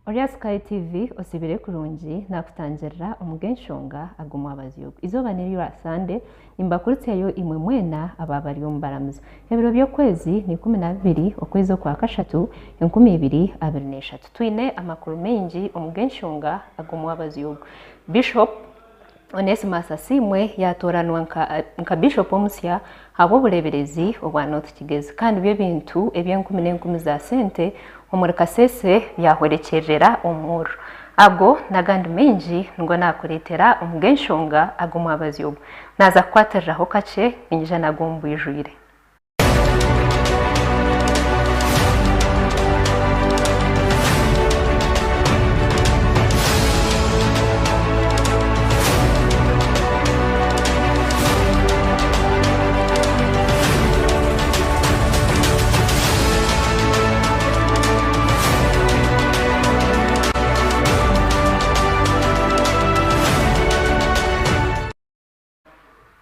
Ori aha Sky TV osiibire kurungi nakutangirira omu g'enshonga ag'omwabazyo ogu. Eizooba n'erya Sande nimbakuritsyayo imwe mwena aba bari omu baramuzi. Ebiro by'okwezi ni 12 okwezi okwa kashatu 2023. Twine amakuru maingi omu g'enshonga ag'omwabazyo ogu. Bishop Onesimus Asiimwe yaatooranwa nka nka Bishop omusya ahabw'obureeberezi obwa North Kigezi kandi by'ebintu eby'enkumi n'enkumi za sente omuri Kasese byahwerekyerera omuriro. Ago n'agandi maingi nigo naakureetera omu g'enshonga ag'omwabazyo ogu. Naaza kukwatiriraho kakye niinyija nago omu bwijwire.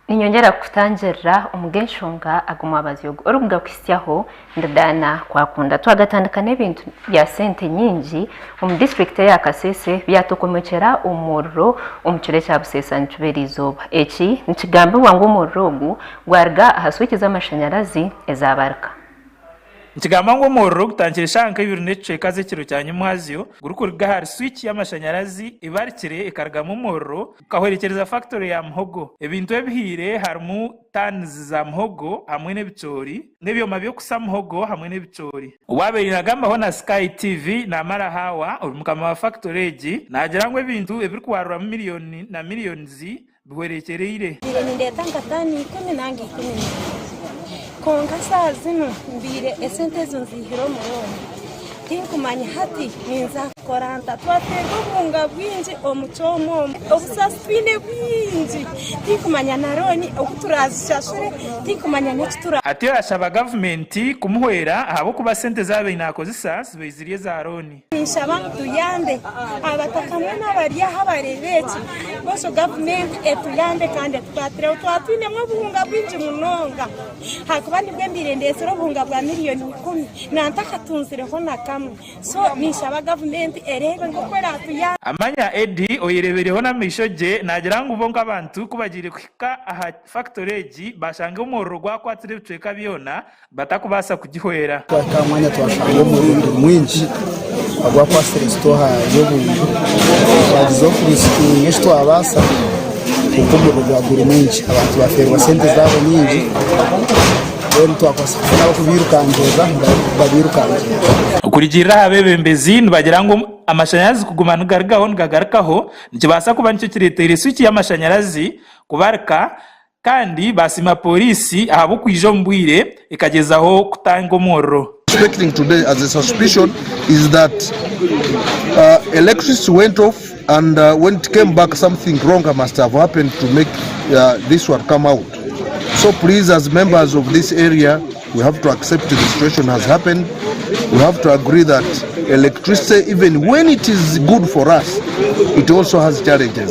Ninyongyera kukutangirira omu g'enshonga ag'omwabazyo ogu orikugakuhitsyaho ndi Diana Kwakunda. Twagatandika n'ebintu bya sente nyingi omu disiturikiti eya Kasese byatokomokyera omuriro omu kiro ekya buseesa nikiba eriizooba. Eki nikigambibwa ngu omuriro ogu gwaruga aha swiki z'amashanyarazi ezabarika. Nikigambwa ngu omuriro gutandikire eshaaha nka ibiri n'ekicweka z'ekiro kya nyimwazyo gurikuruga ahari swiki y'amashanyarazi ebarikire ekarugamu omuriro gukahwerekyereza fakitore ya muhogo. Ebintu ebihiire harimu tanizi za muhogo hamwe n'ebicoori n'ebyoma by'okusa muhogo hamwe n'ebicoori. Owaabaire naagambaho na Sky TV, Namara Hawa, ori mukama wa fakitore egi, naagira ngu ebintu ebirikubarurwamu miriyoni na miriyonizi bihwerekyereire. Mbaire nindeeta nka taani ikumi nanga 12 kwonka shaaha zinu mbaire esente ezo nziihire omu looni tinkumanya hati ninza kukora nta twateerwa obuhunga bwingi omu kyoma omu obusaasi twine bwingi tinkumanya na looni oku turaazishashure tinkumanya n'eki tura. Atyo yashaba gavumenti kumuhwera ahabw'okuba sente ezi abaire naakozesa zibaire ziri eza looni. Ninshaba ngu tuyambe abataka mbwenu abari aha abareeba eki bwosho gavumenti etuyambe kandi etukwatireho. Twaba twinemu obuhunga bwingi munonga ahakuba nibwo mbaire ndeetsire obuhunga bwa miriyoni ikumi nantakatunzireho na kamwe. So ninshaba gavumenti ereebe nk'oku eratuyambe. Amanya Eddie oyereebereho n'amaisho gye naagira ngu bo nk'abantu ku bagiire kuhika aha fakitore egi baashanga omuriro gwakwatsire ebicweka byona batakubaasa kugihwera. Twahika aha mwanya twashanga omuriro mwingi ogwakwatsire sitooha y'obuntu. Twagyezaho kurisikinga eki twabaasa kwonka omuriro gwaba guri mwingi abantu bafeerwa sente zaabo nyingi mbwenu twakwasa kufuna ab'okubiirukangirira babiirukangirira. Okurugiirira aha beebembezi nibagira ngu amashanyarazi kuguma nigarugaho nigagarukaho nikibaasa kuba nikyo kireeteire swiki y'amashanyarazi kubarika Kandi baasiima pooriisi ahabw'okwija omu bwire ekagyezaho kutanga omuriro. Suspecting today as a suspicion is that electricity went off and when it came back something wrong must have happened to make this one come out. So please as members of this area we have to accept the situation has happened. We have to agree that electricity even when it is good for us it also has challenges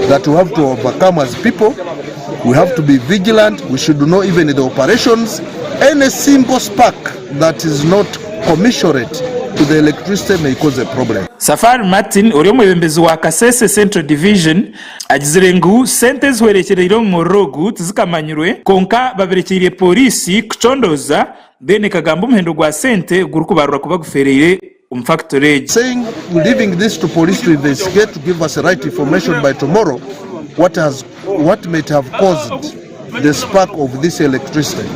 that we have to overcome as people. We have to be vigilant. We should know even the operations. Any simple spark that is not commensurate to the electricity may cause a problem. Safari Martin ori omwebembezi wa Kasese Central Division agizire ngu sente ezihwerekyereire omu muriro ogu tizikamanyirwe kwonka babirekyeire pooriisi kucondooza then ekagamba omuhendo gwa sente ogurikubarurwa kuba gufeereire omu fakitore egi. Saying leaving this to police to investigate to give us the right information by tomorrow what has what might have caused the spark of this electricity.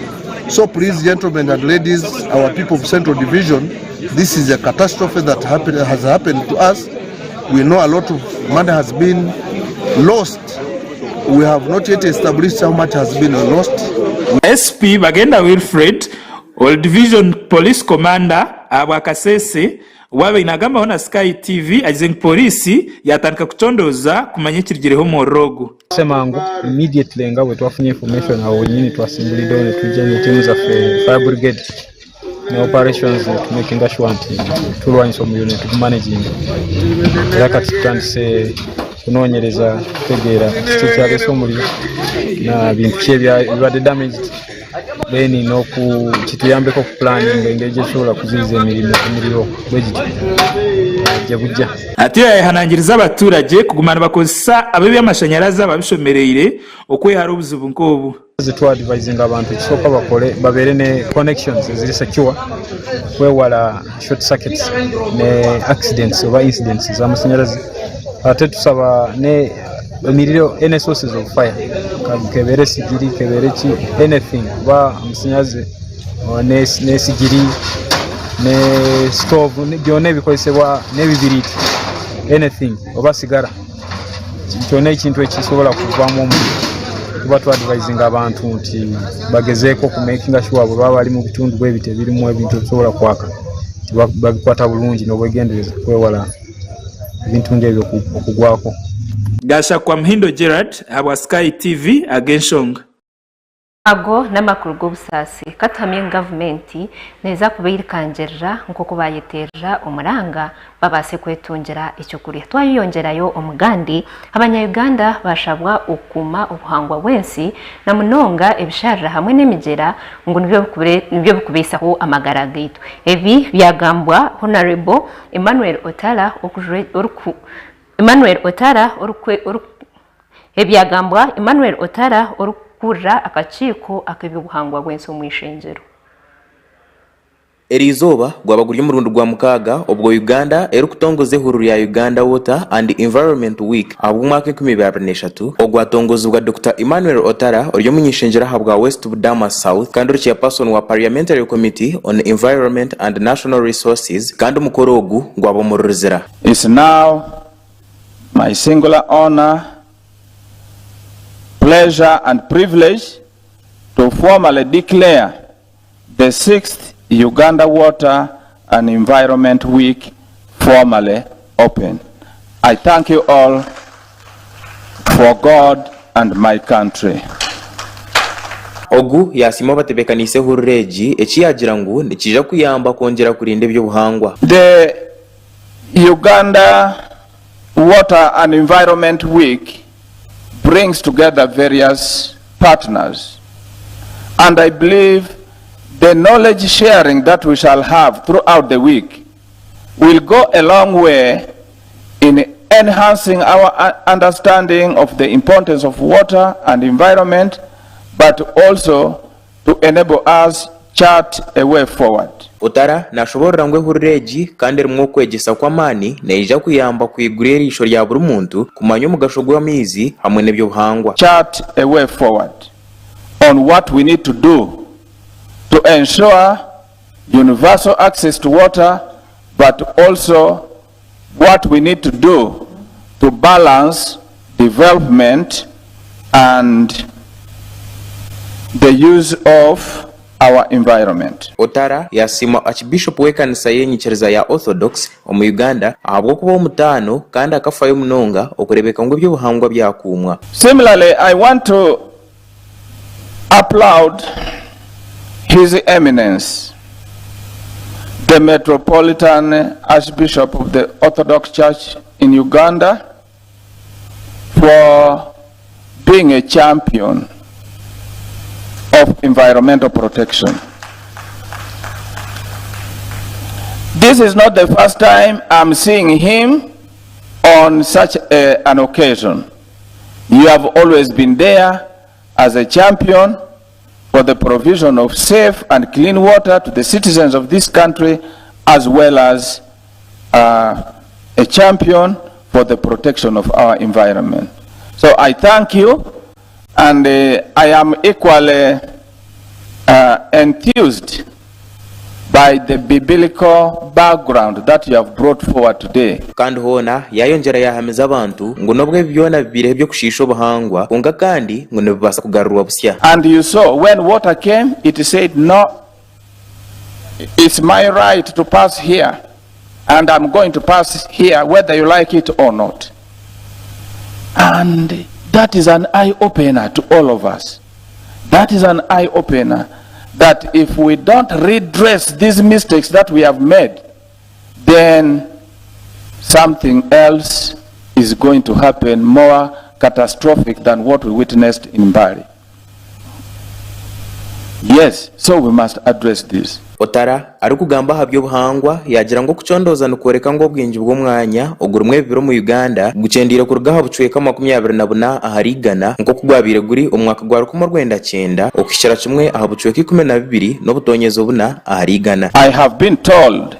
So please gentlemen and ladies, our people of Central Division, this is a catastrophe that happen, has happened to us. We know a lot of money has been lost. We have not yet established how much has been lost. SP Bagenda Wilfred, ori Division Police Commander ahabwa Kasese, Owaabaire naagambaho na Sky TV agize ngu pooriisi yaatandika kucondooza kumanya ekirugireho omuriro ogu. Ssemango immediately nga bwetwafunye information awo wenyini twasimbuliddewo netujja ne team zaffe fire brigade ne operations netumakinga sure nti tulwanyisa omuliro netugumanaginga era kati tutandise kunoonyereza kutegeera kiki ekyaleese omuliro na bintu ki ebibadde damaged. Then n'oku kituyambeko oku pulaninga engeri gye tusobola kuziiza emirimo emiriro bwegityo gye bujja. Atyo yayehanangiriza abaturagye kuguma nibakozesa ab'eby'amashanyarazi ababishomereire okwehara obuzibu nk'obu. Twa advisinga abantu ekisooka bakore babeere ne connections eziri secure kwewala short circuits ne accidents oba incidents ez'amashanyarazi ate tusaba ne emiriro any sources of fire kebeere esigiri kebeere ki anything oba amashanyarazi n'esigiri ne stove byona ebikozesebwa n'ebibiriiti anything oba sigara. Kyona ekintu ekisobola kuvaamu omuriro tuba tu advisinga abantu nti bagezeeko oku makinga sure bwebaba bali mu bitundu bwebiti ebirimu ebintu ebisobola kwaka nti babikwata bulungi n'obwegendereza kwewala ebintu ng'ebyo okugwako. Gashakwa Muhindo Gerald ahabwa Sky TV ag'enshonga. Ago n'amakuru g'obusaasi. Ka tuhamye ngu gavumenti neeza kubairikangirira nk'oku baayeteerera omuranga babaase kwetungira eky'okurya. Twayeyongyerayo omu gandi, Abanya-Uganda baashabwa okukuuma obuhangwa bw'ensi na munonga ebisharara hamwe n'emigyera ngu nibyo birikubaisaho amagara gaitu. Ebi byagambwa Honarebo Emmanuel Otara Emmanuel Otara Ebyagambwa Emmanuel Otara orikukurira akakiiko ak'eby'obuhangwa bw'ensi omu ishengyero. Eriizooba gwaba guri omurundi gwa mukaaga obwo Uganda erikutongoza ehururu ya Uganda Water and Environment Week ahabw'omwaka 2023 ogwatongozibwa Dokita Emmanuel Otara ori omuny'ishengyero ahabwa West Budama South kandi ori Chairperson wa Parliamentary Committee on Environment and National Resources kandi omukoro ogu gwaba omuri Luzira. It's now my singular honour, pleasure and privilege to formally declare the sixth Uganda Water and Environment Week formally open. I thank you all for God and my country. Ogu yaasiima abatebeekaniise ehururu egi eki yaagira ngu nikiija kuyamba kwongyera kurinda eby'obuhangwa. The Uganda Water and Environment Week brings together various partners and I believe the knowledge sharing that we shall have throughout the week will go a long way in enhancing our understanding of the importance of water and environment but also to enable us chart a way forward. Otara nashoboorora ngu ehururu egi kandi erimu okwegyesa kw'amaani neija kuyamba kwigura eriisho rya buri muntu kumanya omugasho gw'amaizi hamwe n'eby'obuhangwa. Chart a way forward on what we need to do to ensure universal access to water but also what we need to do to balance development and the use of our environment. Otara yasiima Archbishop w'ekanisa y'enyikiriza ya Orthodox omu Uganda ahabw'okuba ow'omutaano kandi akafayo munonga okureebeka ngu eby'obuhangwa byakuumwa. Similarly, I want to applaud His Eminence, the Metropolitan Archbishop of the Orthodox Church in Uganda, for being a champion of environmental protection. This is not the first time I'm seeing him on such a, an occasion. You have always been there as a champion for the provision of safe and clean water to the citizens of this country as well as uh, a champion for the protection of our environment. So I thank you and uh, I am equally uh, enthused by the biblical background that you have brought forward today. Kandi hoona yaayongyera yaahamiza abantu ngu n'obu ebi byona bibaireho eby'okushiisha obuhangwa, kwonka kandi ngu nibibaasa kugarurwa busya. And you saw when water came, it said, No, it's my right to pass here, and I'm going to pass here whether you like it or not. And that is an eye opener to all of us. That is an eye opener that if we don't redress these mistakes that we have made, then something else is going to happen more catastrophic than what we witnessed in Mbale. Yes, so we must address this. Otara arikugamba aha by'obuhangwa yaagira ngu okucondooza nikworeka ngu obwingi bw'omwanya ogurimu ebibira omu Uganda gukyendeire kuruga aha bucweka 24 ahari igana nk'oku gwabaire guri omu mwaka gwa 1900 okuhikira kimwe aha bucweka 12 n'obutoonyezo buna ahari igana. I have been told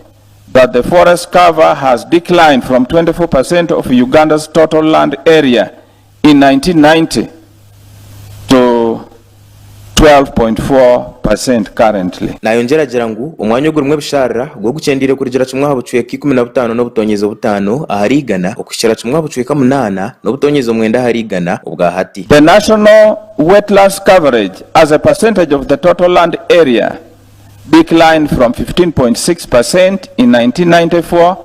that the forest cover has declined from 24% of Uganda's total land area in 1990 to 12.4% currently. Nayongyera agira ngu omwanya ogurimu ebisharara gwo gukyendeire kurugira kimwe aha bucweka 15 n'obutonyezo butaano ahari igana okuhikira kimwe aha bucweka munaana n'obutonyezo mwenda ahari igana obwa hati. The national wetlands coverage as a percentage of the total land area declined from 15.6% in 1994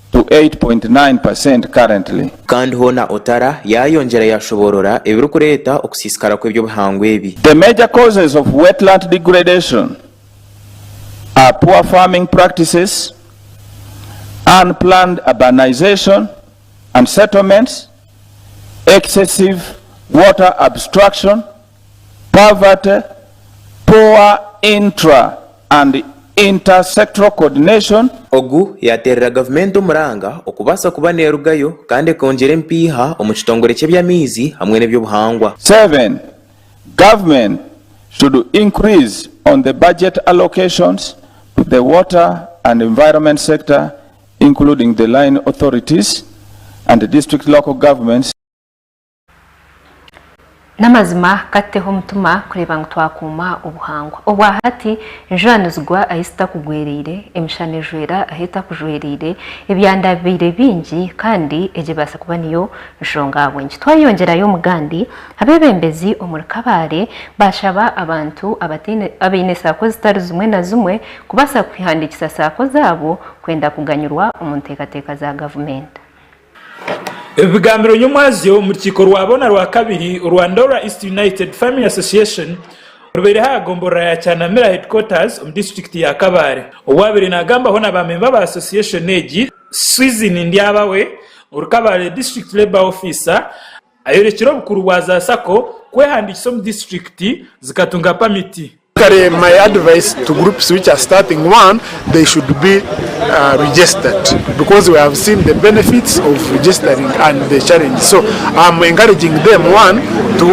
to 8.9% currently. Kandi hoona Otara yaayongyera yaashoboorora ebirikureeta okusiisikara kw'eby'obuhangwa ebi. The major causes of wetland degradation are poor farming practices, unplanned urbanization and settlements, excessive water abstraction, poverty, poor intra and inter-sectoral coordination. Ogu yaateerera gavumenti omuranga okubaasa kuba neerugayo kandi ekongyera empiiha omu kitongore ky'eby'amaizi hamwe n'eby'obuhangwa. Seven, Government should increase on the budget allocations to the water and environment sector including the line authorities and the district local governments. N'amazima ka tuteho omutima kureeba ngu twakuuma obuhangwa. Obwa hati enjura nizigwa ahu zitakugwereire, emishana ejwera ahu etakujwereire, ebyanda bibaire bingi kandi egyo ebaasa kuba niyo nshonga ahabw'enki. Twayeyongyerayo omugandi, abeebembezi omuri Kabale baashaba abantu abataine abaine saako zitari zimwe na zimwe kubaasa kuhandiikisa saako zaabo kwenda kuganyirwa omu nteekateeka za gavumenti. Ebi bigambirwe nyomwazyo omu rukiiko rwa boona rwakabiri orwa Ndorwa East United Farming Association orubaireho aha gomborora ya Kyanamira Headquarters omu disiturikiti ya Kabale. Obu abaire nagambaho na ba memba ba association egi, Swizin Ndyabawe ori Kabale District Labour Officer ayorekire obukuru bwa za sacco kwehandiikisa omu disiturikiti zikatunga pamiti. Kare my advice to groups which are starting one they should be registered because we have seen the benefits of registering and the challenge so am encouraging them one to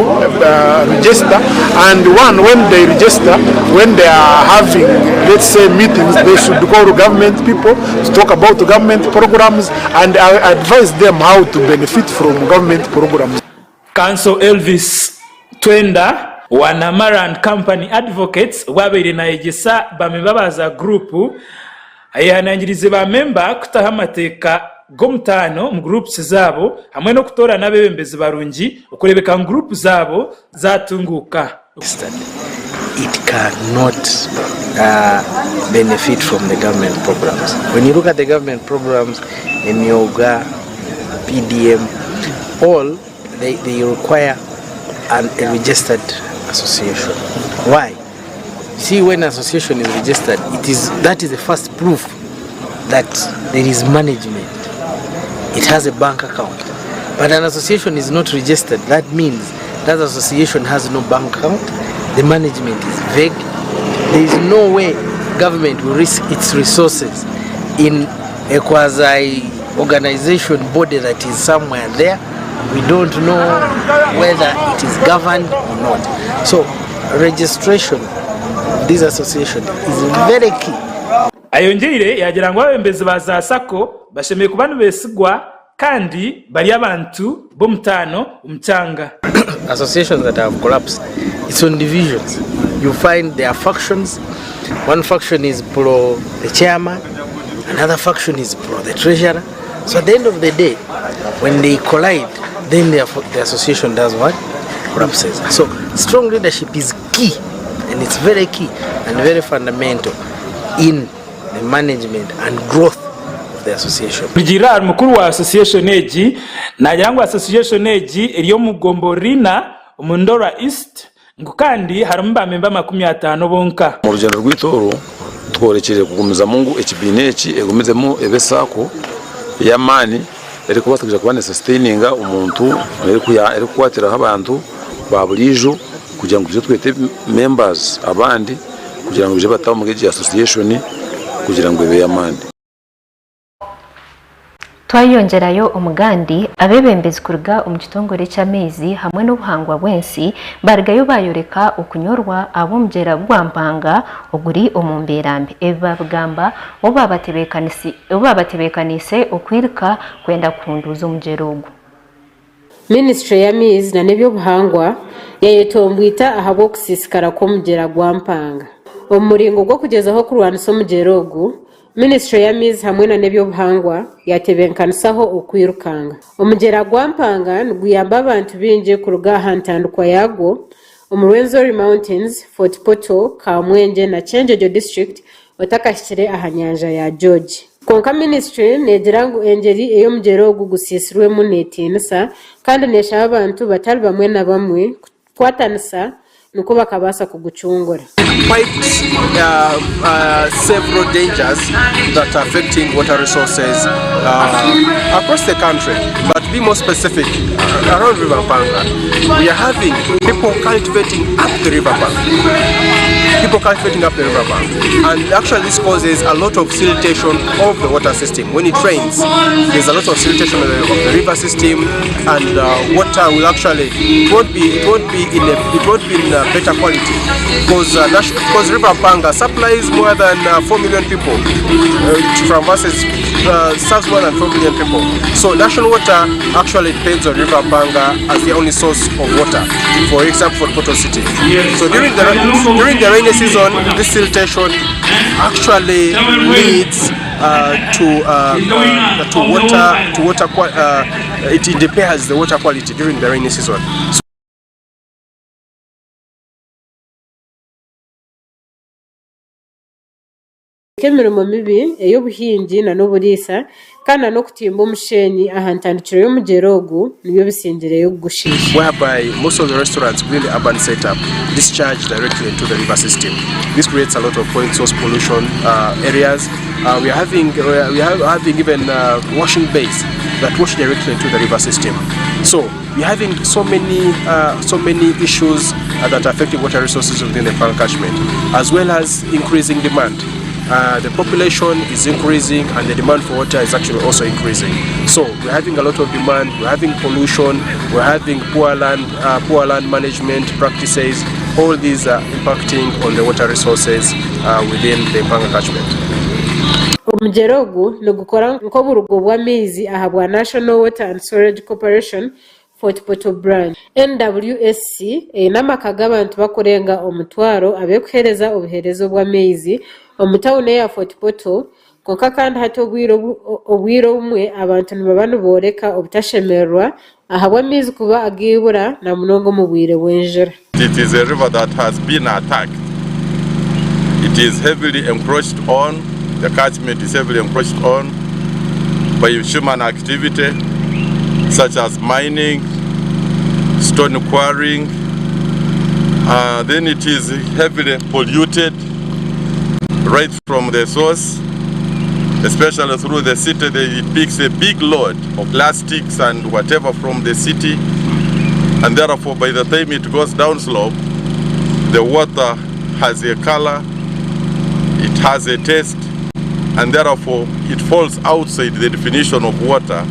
register and one when they register when they are having let's say meetings they should call government people to talk about government programs and I advise them how to benefit from government programs. Counsel Elvis Twenda owa Namara and Company Advocates obu abaire nayegyesa bamemba ba za guruupu, ayehanangiriize ba memba kutaho amateeka g'omutaano omu guruupusi zaabo hamwe n'okutoorana abeebembezi barungi okureebeka ngu guruupu zaabo zatunguuka. It cannot benefit from the government programs. When you look at the government programs, Emyoga, PDM, all they, they require an, a registered association. Why? See, when association is registered, it is that is the first proof that there is management. It has a bank account. But an association is not registered. That means that association has no bank account. The management is vague. There is no way government will risk its resources in a quasi organization body that is somewhere there. We don't know whether it is governed or not. So registration of this association is very key. Ayongyeire yaagira ngu abeebembezi ba za sacco bashemereire kuba nibeesigwa kandi bari abantu b'omutaano omu kyanga. Associations that have collapsed, it's on divisions. You find there are factions. One faction is pro the chairman, another faction is pro the treasurer. So at the end of the day, when they collide, then the, the association does what? Collapses. So strong leadership is key, and it's very key and very fundamental in the management and growth of the association. Kurugiirira ahari mukuru wa association egi, naagira ngu association egi eri omu gomborora ina omu Ndorwa East ngu kandi harimu ba memba 50 bonka. Omu rugyendo rwaitu oru, tworekire kugumizamu ngu ekibiina eki egumizemu ebe sacco ey'amaani erikubaasa kwija kuba nesasitaininga omuntu, erikukwatiraho abantu ba buriijo. kugira ngu twije twete members abandi kugira ngu baije bataahe omuri egi association kugira ngu ebe ey'amaani. Twayeyongyerayo omugandi, abeebembezi kuruga omu kitongore eky'amaizi hamwe n'obuhangwa bw'ensi barugayo baayoreka okunyorwa ahabw'omugyera gwa Mpanga oguri omu mbeera mbi. Ebi baabigamba obu baabatebeekaniise okwirika kwenda kuhunduuza omugyera ogu. Minisiture y'amaizi na n'eby'obuhangwa yayetombwita ahabw'okusiisikara kw'omugyera gwa Mpanga. Omu muringo gw'okugyezaho kurwanisa omugyera ogu, Minisiture y'amaizi hamwe na n'eby'obuhangwa yatebenkanisaho okwirukanga. Omugyera gwa Mpanga niguyamba abantu baingi kuruga aha ntandikwa yaagwo omu Rwenzori Mountains, Fort Portal, Kamwengye na Kyenjojo District otakahikire aha nyanja ya George. Kwonka minisiture neegira ngu engyeri ei omugyera ogu gusiisirwemu neetiinisa kandi neeshaba abantu batari bamwe na bamwe kukwatanisa nikwo bakabaasa kugucungura. Quite several dangers that are affecting water resources across the country but to be more specific around River Mpanga we are having people cultivating up the river bank people cultivating up the river bank and actually this causes a lot of siltation of the water system when it rains there's a lot of siltation of the, of the river system and uh, water will actually it won't be it won't be in a, it won't be in a better quality because uh, because River Mpanga supplies more than uh, 4 million people uh, from versus uh, serves more than 4 million people so national water actually depends on River Mpanga as the only source of water for example for Porto City so during the during the rainy season this siltation actually leads uh, to uh, uh, to water to water uh, it impairs the water quality during the rainy season. So Nk'emirimo mibi ey'obuhingi na n'oburiisa kandi na n'okutimba omusheenyi aha ntandikiro y'omugyera ogu nibyo bisingireyo kugushiisha. Whereby most of the restaurants within the urban setup discharge directly into the river system. This creates a lot of point source pollution uh, areas. Uh, we are having, we are having even uh, washing bays that wash directly into the river system. So we're having so many, uh, so many issues uh, that are affecting water resources within the Mpanga catchment, as well as increasing demand. Uh, the population is increasing and the demand for water is actually also increasing. So we're having a lot of demand, we're having pollution, we're having poor land, uh, poor land management practices. All these are impacting on the water resources uh, within the Mpanga catchment. Omugyera ogu nigukora nk'oburugo bw'amaizi ahabwa National Water and Sewerage Corporation Fort Portal Branch. NWSC eine amaka g'abantu bakurenga omutwaro aberikuheereza obuheereza obw'amaizi omu tauni eya Fort Portal kwonka kandi hati obwire obwire obumwe abantu nibaba niboreka obutashemererwa ahabw'amaizi kuba agaibura na munonga omu bwire bw'enjura. It is a river that has been attacked. It is heavily encroached on, the catchment is heavily encroached on by human activity such as mining, stone quarrying. Uh, then it is heavily polluted right from the source, especially through the city. It picks a big load of plastics and whatever from the city. And therefore, by the time it goes downslope, the water has a color, it has a taste, and therefore it falls outside the definition of water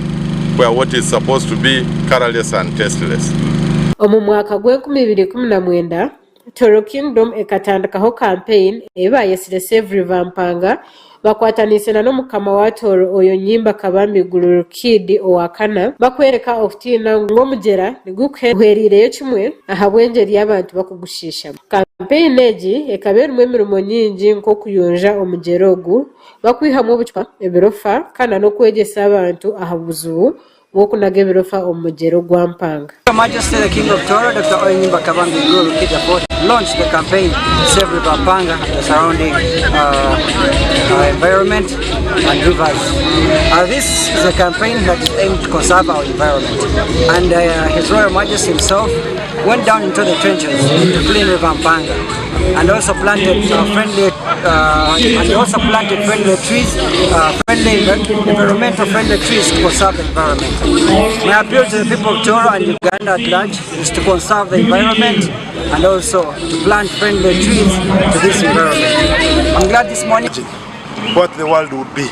where what is supposed to be colorless and tasteless. Omu mwaka gw'enkumi ibiri ikumi na mwenda, Toro Kingdom ekatandikaho kampeyini ei baayetsire Save River Mpanga bakwataniise na n'omukama wa Toro Oyo Nyimba Kabambi Gulurukidi owa kana bakwereka okutiina ngu omugyera nigukuhweriireyo kimwe ahabw'engyeri y'abantu bakugushiishamu. Kampeyini egi ekaba erimu emirimo nyingi nk'okuyonja omugyera ogu bakwihamu obucupa, ebirofa kandi n'okwegyesa abantu aha buzibu bw'okunaga ebirofa omu mugyera ogwa Mpanga. Her Majesty the King of Toro, Dr. Oyinimba Kabambi Guru Kid launched the campaign Save River Mpanga and the surrounding environment and rivers. This is a campaign that is aimed to conserve our environment. And His Royal Majesty himself went down into the trenches to clean River Mpanga and also planted friendly and he also planted friendly trees, friendly environmental friendly trees to conserve the environment. My appeal to the people of Toro and Uganda at large is to conserve the environment and also to plant friendly trees to this environment. I'm glad this morning. What the world would be,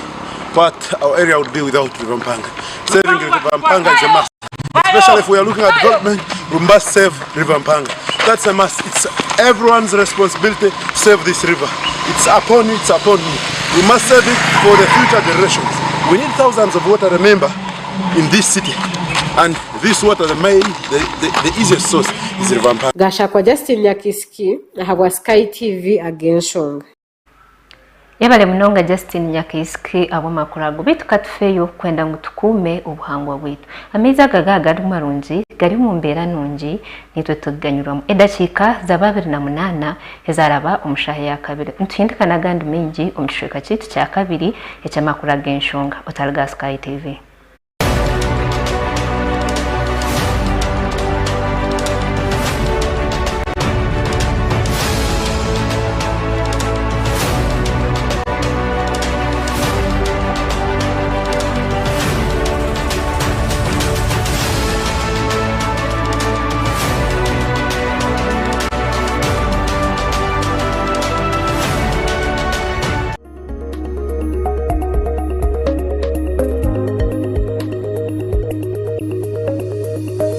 what our area would be without River Mpanga. Saving River Mpanga is a must. Especially if we are looking at development, we must save River Mpanga. That's a must. It's everyone's responsibility to save this river. It's upon you, it's upon me. We must save it for the future generations. We need thousands of water, remember, in this city. And this water, the main, the easiest source is River Mpanga. Gashakwa Justin Nyakisiki ahabwa Sky TV ag'enshonga. Yebare munonga Justin Nyakisiki ahabw'amakuru ago. Beitu katufeyo kwenda ngu tukuume obuhangwa bwaitu. Amaizi aga gaaba gari marungi, gari omu mbeera nungi, naitwe tuganyurwamu. Edakiika zaba 28 ezaraba omu shaaha ya kabiri. Nituhindika n'agandi maingi omu kicweka kyaitu kya kabiri eky'amakuru ag'enshonga. Otariga Sky TV.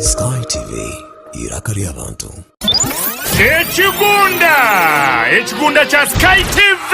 Sky TV, eiraka ry'abantu. Ekigunda! Ekigunda kya Sky TV!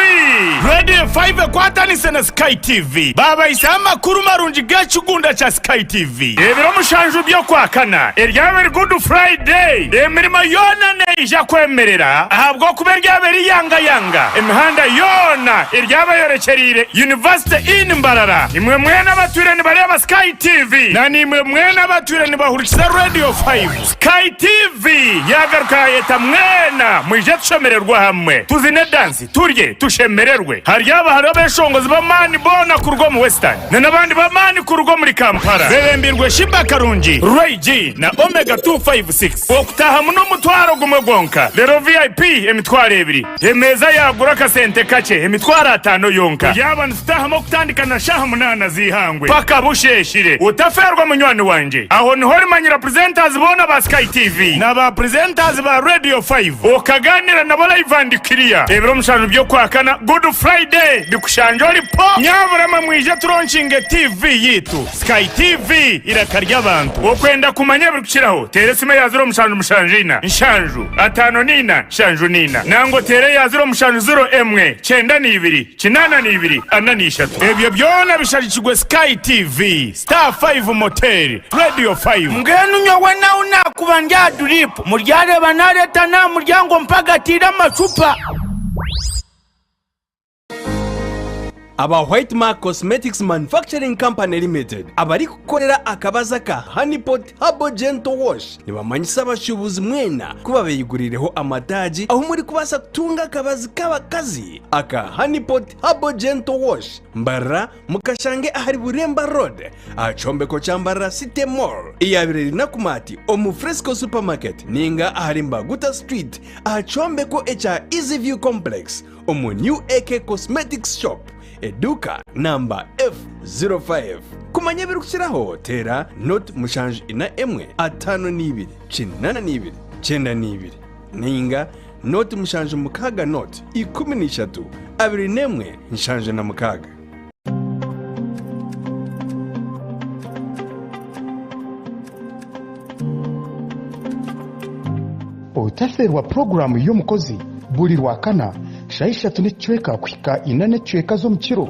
Radio 5 ekwatanise na Sky TV baabahisaho amakuru marungi g'ekigunda kya Sky TV. Ebiro mushanju by'Okwakana eryaba eri Good Friday, emirimo yoona neija kwemerera ahabw'okuba eryaba eri yangayanga. Emihanda yoona eryaba eyorekyereire University Inn Mbarara. Imwe mwena abatwire nibareeba Sky TV na naimwe mwena abatwire nibahurikiza Radio 5, Sky TV yaagaruka yaayeta mwena mwije tushemererwe hamwe, tuzine dansi, turye, tushemererwe. Haryaba hariho abeshongozi b'amaani boona kuruga omu Western na n'abandi b'amaani kuruga omuri Kampala bebembirwe Sheebah Karungi, Ray G na Omega 256. Okutaahamu n'omutwaro gumwe gwonka, reero VIP emitwaro ebiri. Emeeza yaagura akasente kakye, emitwaro ataano yonka. Turyaba nitutaahamu okutandika na shaaha munaana z'eihangwe paka busheeshire. Otafeerwa munywani wangye. Aho niho orimanyira presenters boona ba Sky TV na ba presenters ba Radio 5 okagaanira nabo live and clear. Ebiro mushanju by'Okwakana, Good Friday, bikushangye ori po! Nyabura mwe mwije turonkinge TV yaitu. Sky TV, eiraka ry'abantu. Okwenda kumanya ebirikukiraho, teera esimu eya 0774 7 54 74 nangwa oteere eya 0701 92 82 43. Ebyo byona bishagikirwe Sky TV, Star 5 Motel, Radio 5. Mbwenu nyowe nahu naakuba ndi aha duriipu, muryareeba naareeta n'aha muryango mpagatiire amacupa. Aba White Mark Cosmetics Manufacturing Company Limited abarikukorera akabazi aka Honey Pot Herbal Gentle Wash nibamanyisa abashuubuzi mwena ku babeyiguriireho amataagi ahu murikubaasa kutunga akabazi k'abakazi aka Honey Pot Herbal Gentle Wash. Mbarara mukashange ahari Buremba Road aha kyombeko kya Mbarara City Mall eyabaire eri Nakumatt omu Fresco Supermarket ninga ahari Mbaguta Street aha kyombeko ekya Easy View Complex omu New AK Cosmetics Shop, eduuka namba F05. Kumanya ebirikukiraho teera 0 7 4 1 52 82 92 nainga 0 7 6 0 13 21 76. Otafeerwa puroguraamu y'omukozi buri Rwakana, shaaha ishatu n'ekicweka kuhika ina n'ekicweka z'omukiro.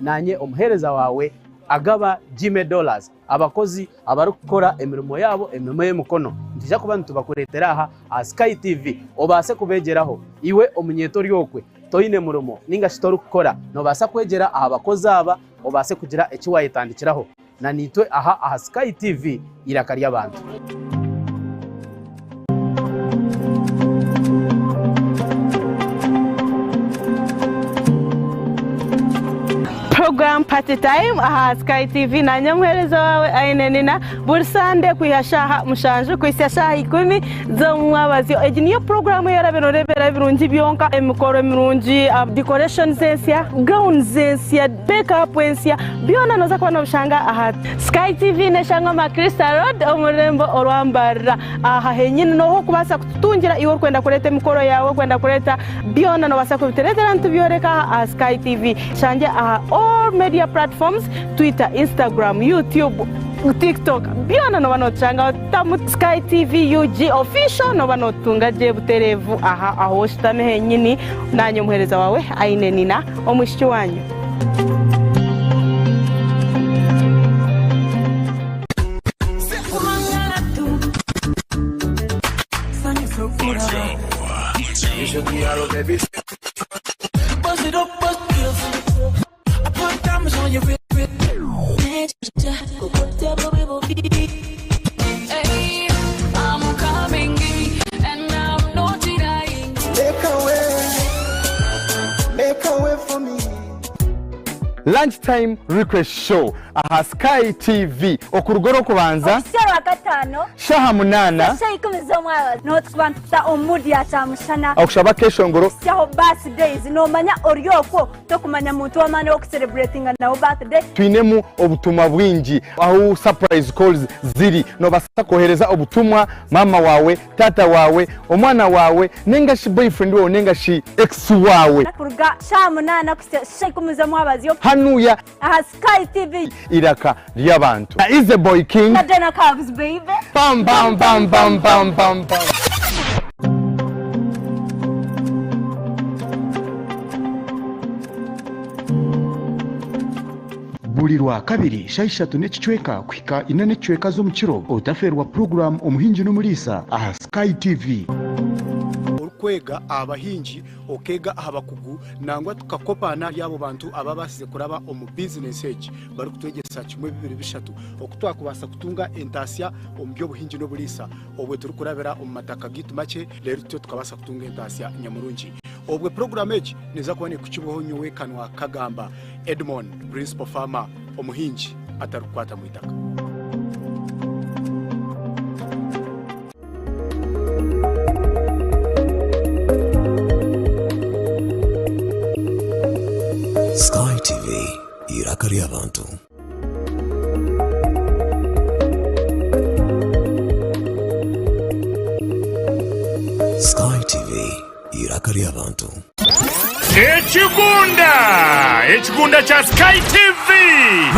Naanye omuheereza waawe agaba Jimmy Dollars, abakozi abarikukora emirimo yaabo, emirimo y'emikono. Nitwija kuba nitubakureetera aha aha Sky TV obaase kubeegyeraho. Iwe omunyeeto ori okwe toine murimo ninga shi torikukora, noobaasa kwegyera aha bakozi aba obaase kugira eki waayetandikiraho. Na naitwe aha aha Sky TV, eiraka ry'abantu. Gwa Party Time aha Sky TV nanye omuheereza waawe Aine Nina buri Sande kwiha shaaha mushanju kuhitsya shaaha ikumi z'omumwabazyo. Egi niyo puroguraamu ei orabe nooreeberaho ebirungi byonka, emikoro mirungi, decorations ensya, gowns ensya, make up ensya, byona nooza kuba noobishanga aha Sky TV n'eshangwa Macrista Road omu rurembo orwa Mbarara. Aha henyini nooha okubaasa kututungira iwe orikwenda kureeta emikoro yaawe, orikwenda kureeta byona noobaasa kubitureetera nitubyoreka aha aha Sky TV. Shangye aha all media platforms, Twitter, Instagram, YouTube, TikTok byona nooba nootushangaho tamu Sky TV UG official nooba nootutunga gye butereevu aha ahu oshutami henyini. Naanye omuheereza waawe Aine Nina omwishiki waanyu. Lunch time request show aha Sky TV okuruga orw'okubanza Okuhitsya Orwakataano shaaha munaana shaaha ikumi z'omwabazyo niho turikuba nitukuta omu mood ya kyamushana okushaba akeshongoro kuhitsyaho birthdays noomanya ori okwo tokumanya muntu w'amaani ow'okucelebratinga nawe birthday. Twinemu obutumwa bwingi ahu surprise calls ziri nobaasa kwohereza obutumwa maama waawe, taata waawe, omwana waawe ninga shi boyfriend waawe ninga shi ex waawe. Kuruga shaaha munaana kuhitsya shaaha ikumi z'omwabazyo. Hanuya. Aha Sky TV. Iraka ry'abantu. Na Easy Boy King. Na Dana Cubs baby. Bam bam bam bam bam bam bam. Buri Rwakabiri shaaha ishatu n'ekicweka kuhika ina n'ekicweka z'omukiro otafeerwa puroguraamu Omuhingi n'Omuriisa aha Sky TV. Orikwega aha bahingi, okeega aha bakugu nangwa tukakopaana ahari abo bantu ababaasize kuraba omu bizinesi egi barikutwegyesa kimwe bibiri bishatu oku twakubaasa kutunga entaasya omu by'obuhingi n'oburiisa obwe turikurabira omu mataka gaitu makye reero tutyo tukabaasa kutunga entaasya nyamurungi. Obwe puroguraamu egi neeza kuba neekukibwaho nyowe Kanwa Kagamba Edmond, Principal Farmer, omuhingi atarikukwata mu itaka. Sky TV, eiraka ry'abantu. Sky TV, eiraka ry'abantu. Ekigunda! Ekigunda kya Sky TV!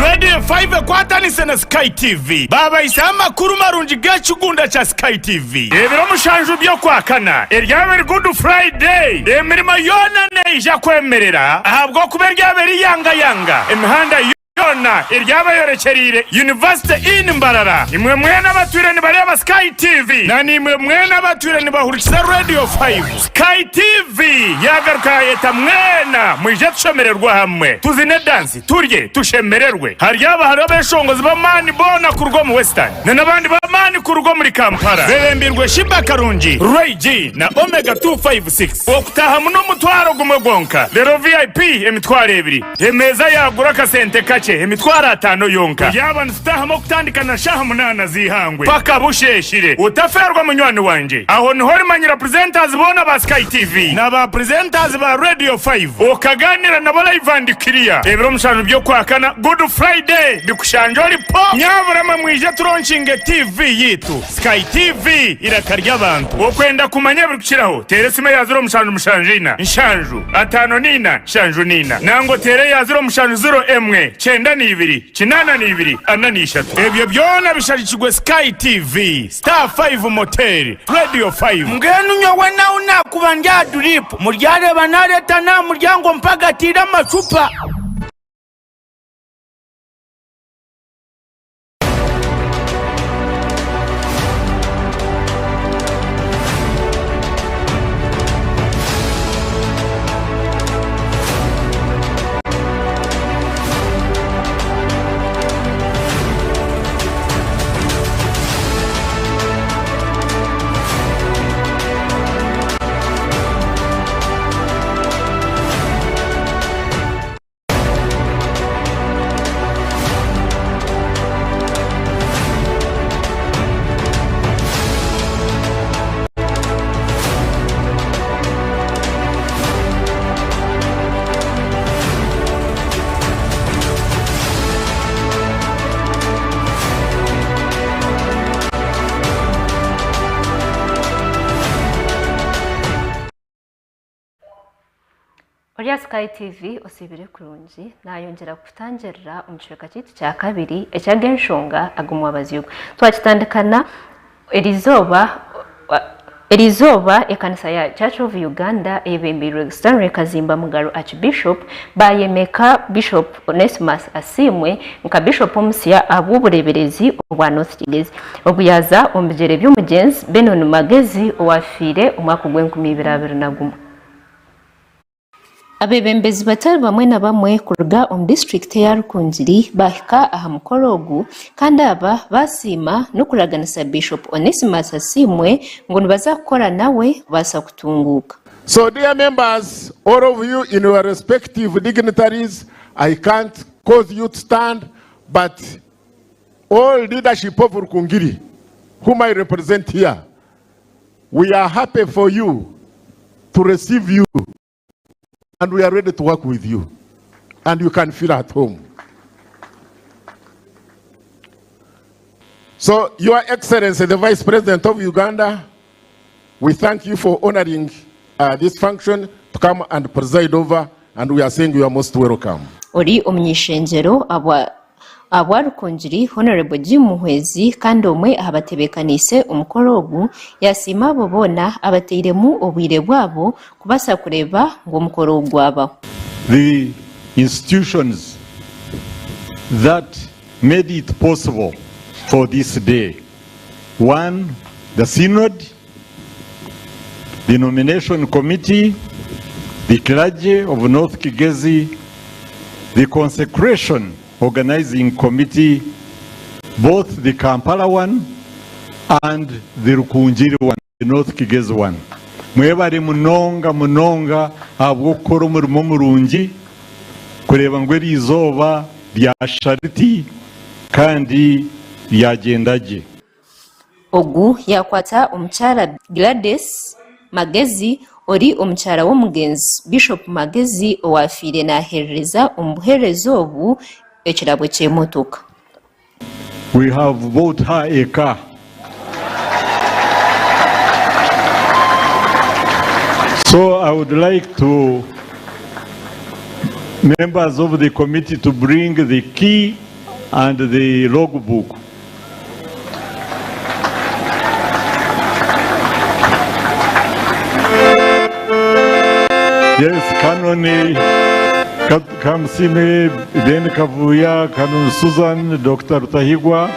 Radio 5 ekwatanise na Sky TV baabahisaho amakuru marungi g'ekigunda kya Sky TV. Ebiro mushanju by'Okwakana eryaba eri Good Friday, emirimo yoona neija kwemerera ahabw'okuba eryaba eri yangayanga. Emihanda yoona eryaba eyorekyereire University Inn Mbarara. Imwe mwena abatwire nibareeba Sky TV na naimwe mwena abatwire nibahurikiza Radio 5, Sky TV yaagaruka yaayeta mwena mwije tushemererwe hamwe, tuzine dansi, turye, tushemererwe. Haryaba hariho abeshongozi b'amaani boona kuruga omu Western na n'abandi b'amaani kuruga omuri Kampala bebembirwe Sheebah Karungi, Ray G na Omega 256. Okutaahamu n'omutwaro gumwe gwonka, reero VIP emitwaro ebiri. Emeeza yaagura akasente kakye, emitwaro ataano yonka. Yaaba nitutaahamu okutandika na shaaha munaana z'eihangwe paka busheeshire. Otafeerwa munywani wangye. Aho niho orimanyira presenters boona ba Sky TV na ba presenters ba Radio 5 okagaaniira nabo live and clear. Ebiro mushanju by'Okwakana, Good Friday, bikushangye ori po! Nyabura mwe mwije turonkinge TV yaitu. Sky TV, eiraka ry'abantu. Okwenda kumanya ebirikukiraho, teera esimu eya 0774 7 54 74 nangwa oteere eya 0701 92 82 43. Ebyo byona bishagikirwe Sky TV, Star 5 Motel, Radio 5. Mbwenu nyowe nahu naakuba ndi aha duriipu, muryareeba naareeta n'aha muryango mpagatiire amacupa. Ori aha Sky TV osiibire kurungi, nayongyera kukutangirira omu kicweka kyaitu kya kabiri eky'agenshonga ag'omwabazyo ogu. Twakitandikana erizooba erizooba ekanisa ya Church of Uganda eyebembeirwe Stanley Kazimba Mugalu Archbishop bayemeka Bishop Onesimus Asiimwe nka Bishop omusya ahabw'obureeberezi obwa North Kigezi. Ogu yaaza omu bigyere by'omugyenzi Benon Magezi owafiire omwaka ogw'enkumi ibiri 21. Abeebembezi batari bamwe na bamwe kuruga omu disiturikiti eya Rukungiri baahika aha mukoro ogu kandi aba baasiima n'okuraganisa Bishop Onesimus Asiimwe ngu nibaza kukora nawe kubaasa kutunguuka. So dear members, all of you in your respective dignitaries, I can't cause you to stand, but all leadership of Rukungiri, whom I represent here, we are happy for you to receive you and we are ready to work with you and you can feel at home. So, Your Excellency, the Vice President of Uganda, we thank you for honoring uh, this function to come and preside over, and we are saying you are most welcome. Ori omuny'ishengyero abwa Ahabwa Rukungiri, Hon. Jim Muhwezi kandi omwe aha batebeekaniise omukoro ogu yasiima abo boona abateiremu obwire bwabo kubaasa kureeba ngu omukoro ogu gwabaho. The institutions that made it possible for this day, one, the Synod, the nomination committee, the clergy of North Kigezi, the consecration organizing committee, both the Kampala one and the Rukungiri one, the North Kigezi one. Mwebare munonga munonga ahabw'okukora omurimo murungi kureeba ngu eri izooba rya shariti kandi ryagyenda gye. Ogu yaakwata omukyara Gladys Magezi ori omukyara w'omugyenzi Bishop Magezi owaafiire naaheerereza omu buheereza obu ekirabo ky'emotoka. We have bought her a car. So I would like to members of the committee to bring the key and the logbook. Yes, Canon Kamusime, Ben Kavuya, Canon Susan, Dr. Rutahigwa,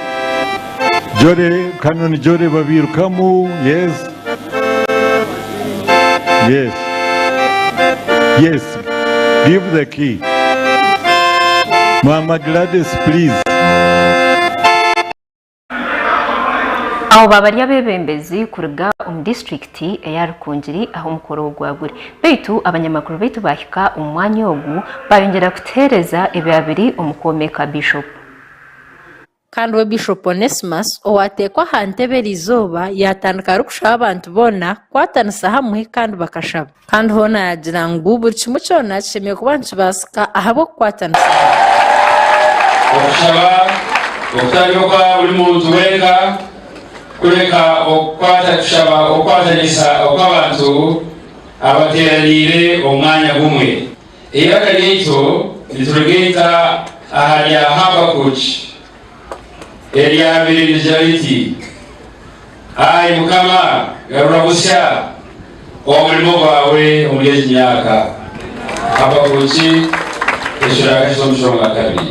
Jore, Canon Jore Babirukamu, yes. Yes. Yes. Give the key. Mama Gladys, please. Abo baaba bari abeebembezi kuruga omu disiturikiti eya Rukungiri ahu omukoro ogu gwaguri. Beitu abanyamakuru beitu baahika omu mwanya ogu baayongyera kutuheereza ebiba biri omu kwomeka Bishop. Kandi we Bishop Onesmus owateekwa aha ntebe eriizooba yaatandika arikushaba abantu boona kukwatanisa hamwe kandi bakashaba. Kandi hoona yaagira ngu buri kimwe kyona kishemereire kuba nikibaasika ahabw'okukwatanisa hamwe. Okushaba okutari okwa buri muntu wenka, kureka okushaba okukwatanisa okw'abantu abateeraniire omu mwanya gumwe. Eiraka ryaitu niturigaita aha rya Habakuuki eryabaire nirigira riti, Ai Mukama, garura busya omurimo gwawe omuri egi myaka. Habakuuki eshuura ya kashatu omushonga kabiri.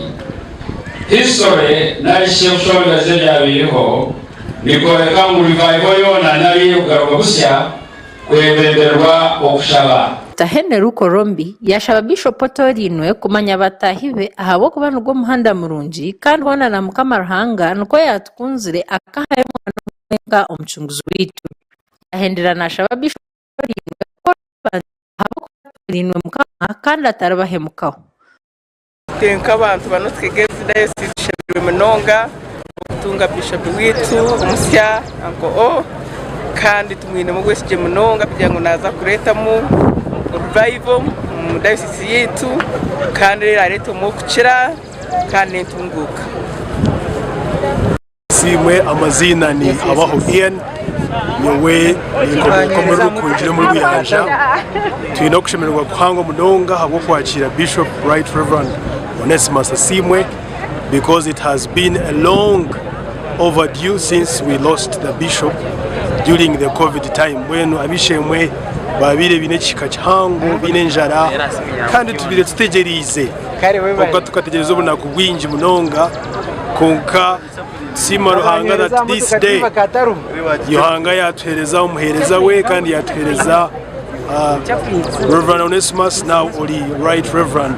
History nari shi okushondoza ebyabaireho nikworeka ngu revival yoona nari okugaruka busya kwebemberwa okushaba. Dokita Henry Lukorombi yaashaba Bishop otoorainwe kumanya bataahi be ahabw'okuba nigwo muhanda murungi kandi hoona na Mukama Ruhanga nikwo yaatukunzire akahayo omwana omwe wenka omucunguzi waitu. Yaahendera naashaba Bishop otoorainwe kukora abantu ahabw'okuba atoorainwe Mukama kandi ataribahemukaho. Itwe nk'abantu ba North Kigezi Diocese tushemereirwe munonga okutunga Bishop waitu omusya Uncle O kandi tumwinemu obwesigye munonga kugira ngu naaza kureetamu revival omu diocese yaitu kandi areetemu okukira kandi n'entunguuka. Asiimwe amaziina ni Abaho Ian nyowe ninkomoka omuri Rukungiri omuri Buyanja. Twine okushemererwa kuhango munonga ahabw'okwakiira Bishop Right Reverend Onesimus Asiimwe because it has been a long overdue since we lost the bishop during the covid time. Mbwenu ab'eishe-emwe baabaire baine ekihika kihango baine enjara kandi tubaire tutegyereize kwonka tukategyereza obunaku bwingi munonga kwonka tusiima Ruhanga that this day Ruhanga yatuhereza omuhereza we kandi yatuhereza uh, Reverend Onesimus now ori right Reverend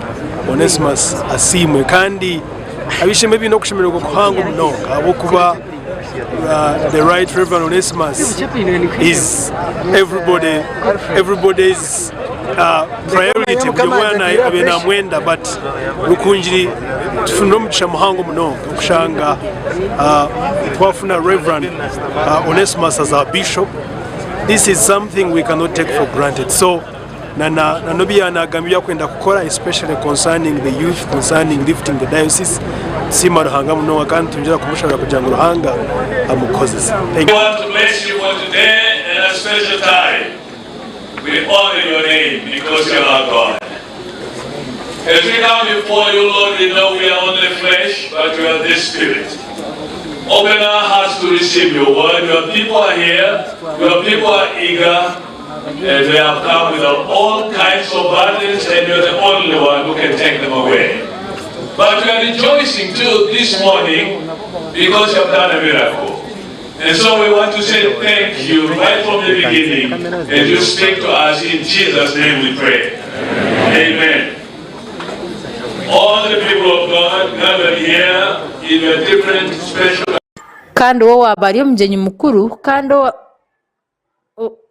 Onesimus Asiimwe kandi ab'eishe-emwe baine okushemererwa kuhango munonga ahabw'okuba uh, the right Reverend Onesimus is everybody everybody's uh, priority buri omwe abe namwenda but Rukungiri tufunire omugisha muhango munonga okushanga uh, twafuna Reverend uh, Onesimus as our bishop this is something we cannot take for granted so na na na n'obu yaanagamba ebi arikwenda kukora especially concerning the youth concerning lifting the diocese tusiima Ruhanga munonga kandi nitwongyera kumushabira kugira ngu Ruhanga amukozese. Thank We want to bless you for today and a special time. We honor your name because you are our God. As we come before you, Lord, we know we are only flesh, but you are the Spirit. Open our hearts to receive your word. Your people are here. Your people are eager. And they have come with all kinds of burdens, and you're the only one who can take them away. But we are rejoicing too this morning because you have done a miracle. And so we want to say thank you right from the beginning as you speak to us in Jesus' name we pray. Amen. All the people of God gathered here in your different special Kandi we owaaba ari omugyenyi mukuru kandi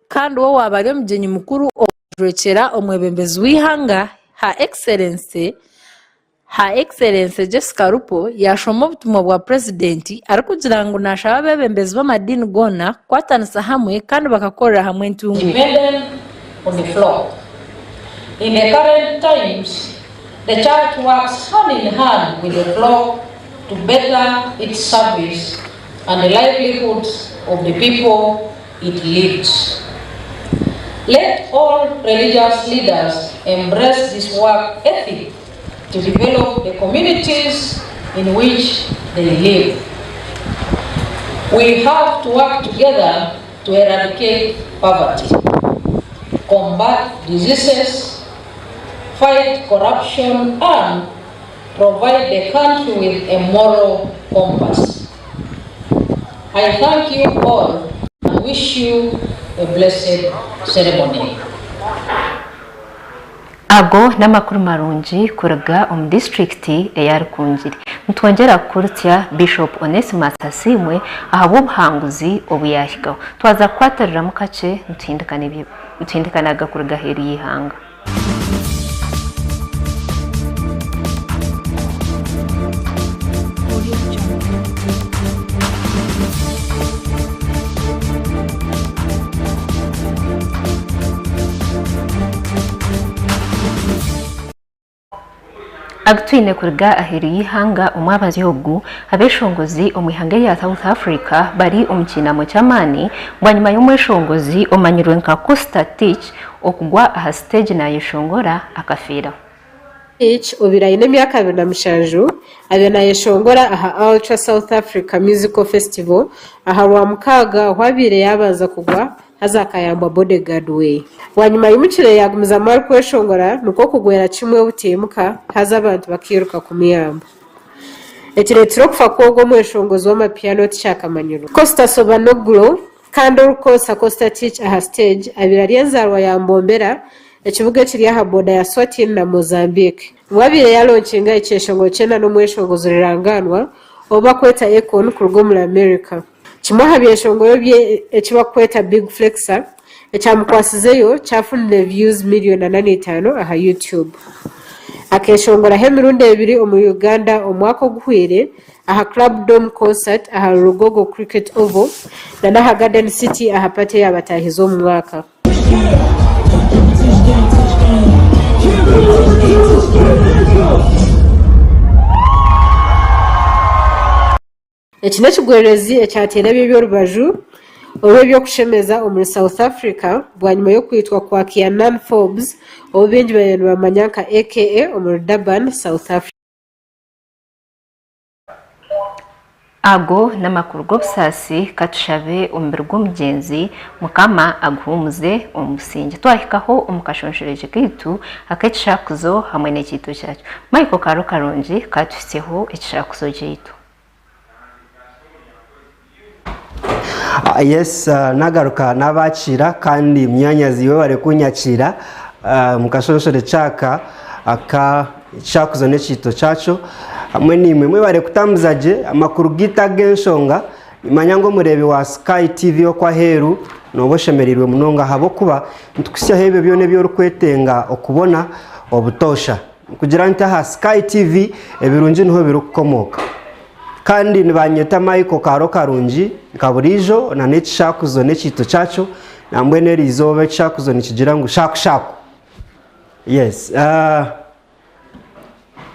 kandi we owaaba ari omugyenyi mukuru owajwekyera omwebembezi w'eihanga Her Excellency Her Excellency Jessica Alupo yaashoma obutumwa bwa Purezidenti arikugira ngu naashaba abeebembezi b'amadiini goona kukwatanisa hamwe kandi bakakorera hamwe entunguuka. Dependent on the flock. In the current times, the church works hand in hand with the flock to better its service and the livelihoods of the people it leads. Let all religious leaders embrace this work ethic to develop the communities in which they live. We have to work together to eradicate poverty, combat diseases, fight corruption, and provide the country with a moral compass. I thank you all and wish you a blessed ceremony. Ago n'amakuru marungi kuruga omu disiturikiti eya Rukungiri. Nitwongyera kukurutsya Bishop Onesimus Asiimwe ahabw'obuhanguzi obu yaahikaho. Twaza kukwatiriramu kakye nituhindikana kuruga aheeru y'eihanga. Agutwine kuruga aheeru y'eihanga omwabazyo ogu, abeshongozi omu ihanga erya South Africa bari omu kiinamo ky'amaani bwanyima y'omweshongozi omanyirwe nka Costa Titch okugwa aha siteegi nayeshongora akafiiraho. Titch obaire aine emyaka 27 abaire nayeshongora aha Ultra South Africa Musical Festival aha Rwamukaaga ahu abaire yaabanza kugwa haza akayambwa bodyguard we. Bwanyima aimukire yaagumizamu arikweshongora nikwo kugwera kimwe obutaimuka haza abantu bakairuka kumuyamba. Ekireetsire okufa kw'ogwo omweshongozi w'amapiano tikyakamanyirwe. Costa Sobanoglu kandi orikukozesa Costa Titch aha siteegi abaire ari enzaarwa ya Mbombela, ekibuga ekiri aha booda ya Swatini na Mozambique. Nibwo abaire yalonkinga ekyeshongoro kye na n'omweshongozi rurangaanwa ou barikweta Akon kuruga omuri America. Kimwe aha byeshongoro bye eki barikweta Big Flexa ekyamukwasizeyo kyafunire views miriyoni 45 aha YouTube. Akeeshongoraho emirundi ebiri omuri Uganda omwaka oguhweire aha Club Dome Concert aha Lugogo Cricket Oval na n'aha Garden City aha party eyabataahize omu mwaka. Eki n'ekigwererezi ekyateire ab'eby'orubaju orw'eby'okushemeza omuri South Africa bwanyima y'okwitwa kwa Kiernan Forbes ou baingi babaire nibamanya nka AKA omuri Durban, South Africa. Ago n'amakuru g'obusaasi katushabe omubiri gw'omugyenzi Mukama aguhuumuze omu busingye. Twahikaho omu kashonshorekye kaitu ak'ekishakuzo hamwe n'ekiito kyakyo. Michael Kaaro Karungi katuhitsyeho ekishakuzo kyaitu. Yes, nagaruka nabakiira kandi munyanyazi webare kunyakiira omu kashonshorekye aka aka ekishakuzo n'ekiito kyakyo hamwe naimwe mwebare kutambuza gye amakuru gaitu ag'enshonga. Nimanya ngu omureebi wa Sky TV okwo aheeru nooba oshemereirwe munonga ahabw'okuba nitukuhitsyaho ebyo byona ebi orikwetenga okubona obutoosha. Nikugira nti aha Sky TV ebirungi niho birikukomooka. Kandi nibanyeta Michael Kaaro Karungi nka buriijo na n'ekishakuzo n'ekiito kyakyo nambwenu eri izooba ekishakuzo nikigira ngu shaku shaku. Yes.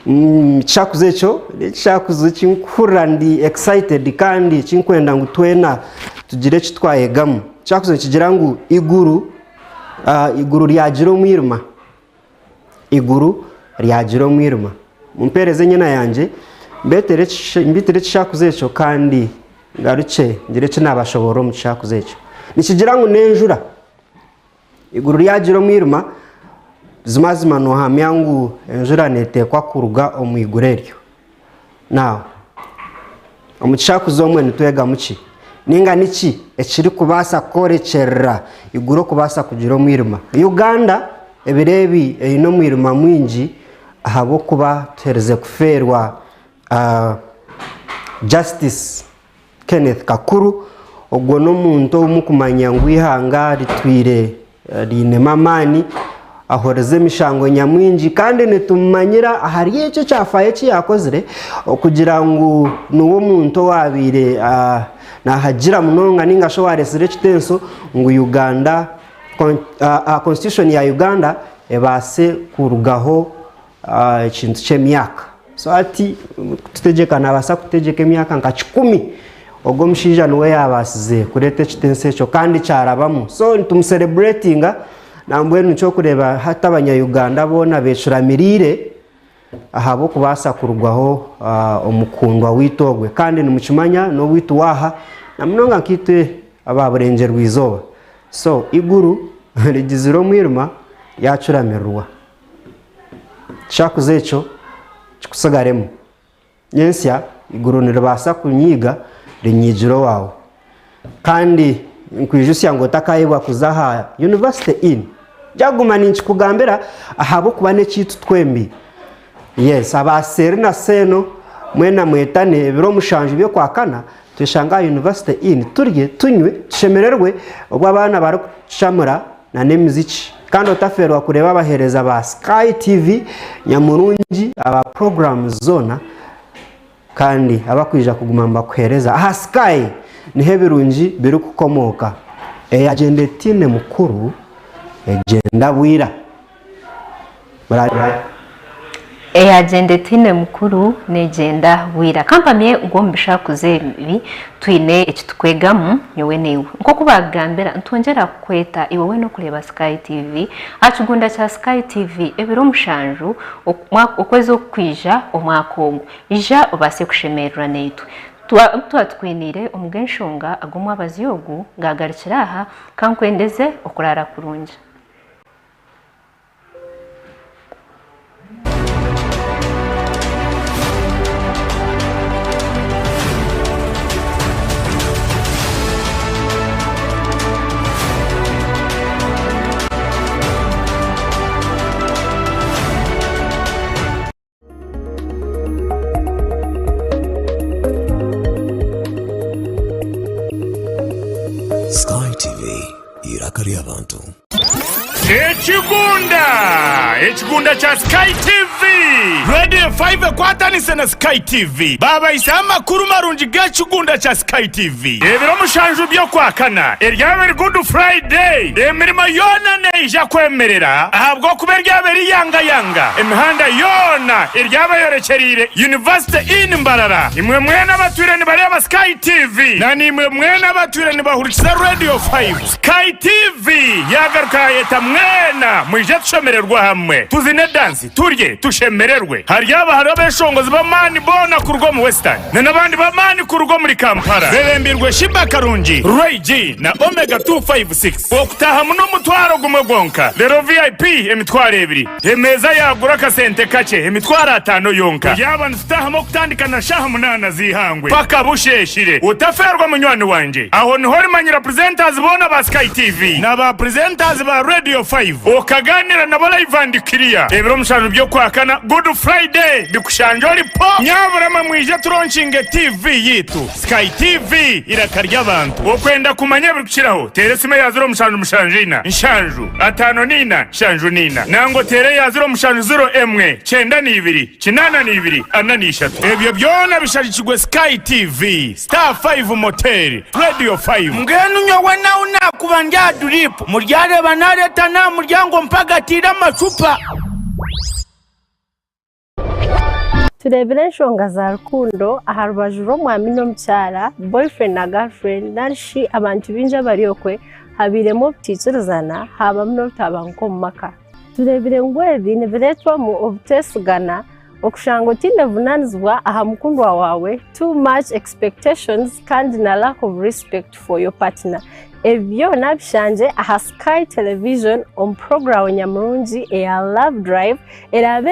Ekishakuzo ekyo n'ekishakuzo ekinkuhurira ndi excited kandi ekinkwenda ngu twena tugire eki twayegamu. Ekishakuzo nikigira ngu iguru, iguru ryagira omwirima. Eiguru ryagira omwirima. Mumpeereze enyena yangye, mbeetere mbiitire ekishakuzo ekyo kandi ngarukye ngire eki naabashoboorora omu kishakuzo ekyo. Nikigira ngu n'enjura. Eiguru ryagira omwirima, buzimazima noohamya ngu enjura neeteekwa kuruga omu iguru eryo. Now, omu kishakuzo omwe nitwegamu ki? Ninga niki ekirikubaasa kworekyerera iguru okubaasa kugira omwirima? Uganda ebiro ebi eine omwirima mwingi ahabw'okuba tuherize kufeerwa Justice Kenneth Kakuru, ogwo n'omuntu ou murikumanya ngu eihanga ritwire riinemu amaani, ahurize emishango nyamwingi kandi nitumumanyira ahari ekyo ekyafaayo eki yaakozire okugira ngu niwe omuntu owaabaire naahagira munonga ninga shi owaareetsire ekitenso ngu Uganda, constitution ya Uganda ebaase kurugaho ekintu ky'emyaka. So hati kututegyeka naabaasa kututegyeka emyaka nka kikumi. Ogwo omushaija niwe yaabaasize kureeta ekitenso ekyo kandi kyarabamu. So nitumusereburetinga nambwenu nikyo orikureeba hati abanya-Uganda boona beecuramiriire ahabw'okubaasa kurugwaho omukundwa waitu ogwe. Kandi nimukimanya n'owaitu waaha na munonga nkaitwe aba burengyerwa-izooba. So eiguru rigizire omwirima ryacuramirirwa. Kishakuzo ekyo kikutsigaremu. Nyentsya eiguru niribaasa kunyiiga rinyiigire owaawe. Kandi ninkwijutsya ngu otakaayebwa kuza aha University Inn. Ndyaguma ninkikugambira ahabw'okuba n'ekyaitu twembi. Yes, aba seeri na seeno mwena mwetane ebiro mushanju by'okwakana tweshange aha University Inn turye, tunywe, tushemererwe obu abaana barikucamura n'emiziki. Kandi otafeerwa kureeba abaheereza ba Sky TV nyamurungi aba programs zoona kandi abakwija kuguma nibakuheereza. Aha Sky niho ebirungi birikukomooka. Eyagyenda etaine mukuru egyenda bwira. Eyagyenda etaine mukuru negyenda bwira. Ka mpamye ngu omu bishakuzo ebi twine eki tukwegamu nyowe naiwe. Nk'oku baakugambira nitwongyera kukweta iwe weena okureeba Sky TV aha kigunda kya Sky TV ebiro mushanju okwezi okukwija omwaka ogu. Ija obaase kushemererwa naitwe. Twaba tukwiniire omu g'enshonga ag'omwabazyo ogu gaagarukira aha, ka nkwendeze okuraara kurungi. Sky TV, eiraka ry'abantu. Ekigunda! Ekigunda kya Sky TV! Radio 5 ekwatanise na Sky TV baabahisaho amakuru marungi g'ekigunda kya Sky TV. Ebiro mushanju by'Okwakana eryaba eri Good Friday, emirimo yoona neija kwemerera ahabw'okuba eryaba eri yangayanga. Emihanda yoona eryaba eyorekyereire University Inn Mbarara. Imwe mwena abatwire nibareeba Sky TV na naimwe mwena abatwire nibahurikiza Radio 5, Sky TV yaagaruka yaayeta mwena mwije tushemererwe hamwe, tuzine dansi, turye, tushemererwe. Haryaba hariho abeshongozi b'amaani boona kuruga omu Western na n'abandi b'amaani kuruga omuri Kampala bebembirwe Sheebah Karungi, Ray G na Omega 256. Okutaahamu n'omutwaro gumwe gwonka, reero VIP emitwaro ebiri. Emeeza yaagura akasente kakye, emitwaro ataano yonka. Turyaba nitutaahamu okutandika na shaaha munaana z'eihangwe paka busheeshire. Otafeerwa munywani wangye. Aho niho orimanyira presenters boona ba Sky TV na ba presenters ba Radio 5 okagaaniira nabo live and clear. Ebiro mushanju by'Okwakana, Good Friday, bikushangye ori po! Nyaburama mwije turonkinge TV yaitu. Sky TV, eiraka ry'abantu. Okwenda kumanya ebirikukiraho, teera esimu eya 0774 7 54 74 nangwa oteere eya 0701 92 82 43. Ebyo byona bishagikirwe Sky TV, Star 5 Motel, Radio 5. Mbwenu nyowe nahu naakuba ndi aha duriipu, muryareeba naareeta n'aha muryango mpagatiire amacupa. Tureebire enshonga za rukundo aha rubaju rw'omwami n'omukyara, boyfriend na girlfriend nari shi abantu baingi abari okwe habairemu obutaikirizana haabamu n'obutabanguko omu maka. Tureebire ngu ebi nibireetwamu obuteesigana, okushanga otaine buvunaanizibwa aha mukundwa waawe, too much expectations kandi na lack of respect for your partner. Ebi byona bishangye aha Sky Television omu puroguraamu nyamurungi eya Love Drive eraabe.